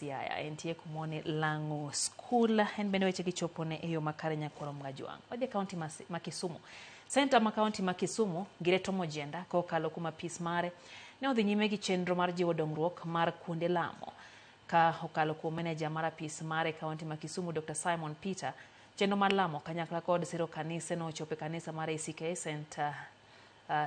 Siaya entie kumoni Lang'o School en bende weche gichopone e yo makare nyakwaro Mgajwang'. Wadhi e kaunti ma Kisumu. Senta ma kaunti ma Kisumu, Ngire Tom Ojienda, kokalo kuom apis mare, ne odhi nyime gi chenro mar jiwo dongruok mar kuonde lamo. Ka okalo kuom meneja mar apis mare e kaunti ma Kisumu, Dr. Simon Peter, chenro mar lamo kanyakla kod siro kanise nochopo e kanisa mar ACK St.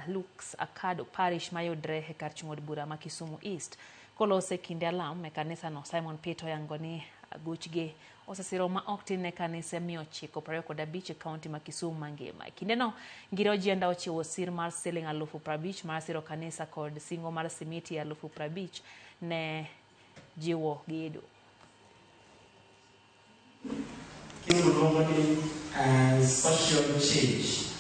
Luke's Akado Parish mayudre e kar chung' od bura ma Kisumu East. Kolose kinde alam e kanisano, Simon Peter oyango ni aguchgi osesiro ma ok tin ne kanise 925 e kaunti ma Kisumu mangima. E kindeno, Ngire Ojienda ochiwo sir mar siling 50,000 mar siro kanisa kod singo mar simiti 50,000 ne jiwo gedo. Kiluongo ni social change.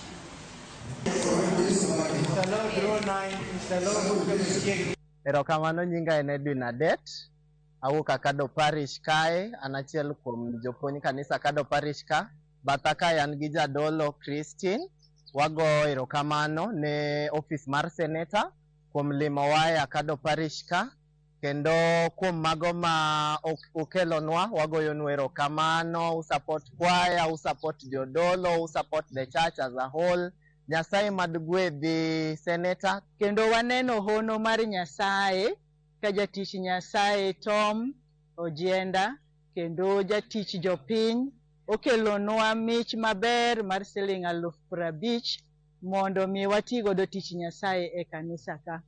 Erokamano, nyinga en Edwin Adet. Awuok Akado Parish kae, an achiel kuom jopuonj kanisa Akado Parish ka. Batha kae an gi jadolo Christine. Wago erokamano ne ofis mar seneta kuom limowa e Akado Parish ka. Kendo kuom mago ma ukelonwa, wagoyonu erokamano. Usupport choir, usupport jodolo, usupport the church as a whole. Nyasaye mad gwedhi, seneta. Kendo waneno hono mar Nyasaye ka jatich Nyasaye Tom Ojienda kendo jatich jopiny okelonwa mich maber mar siling 50,000 mondo mi wati godo tich Nyasaye e kanisa ka.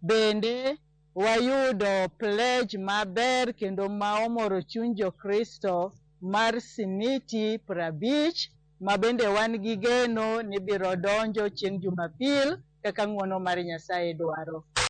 Bende wayudo pledge maber kendo ma omoro chuny jokristo mar simiti 50 ma bende wan gi geno ni biro donjo chieng' Jumapil kaka ng'uono mar Nyasaye dwaro.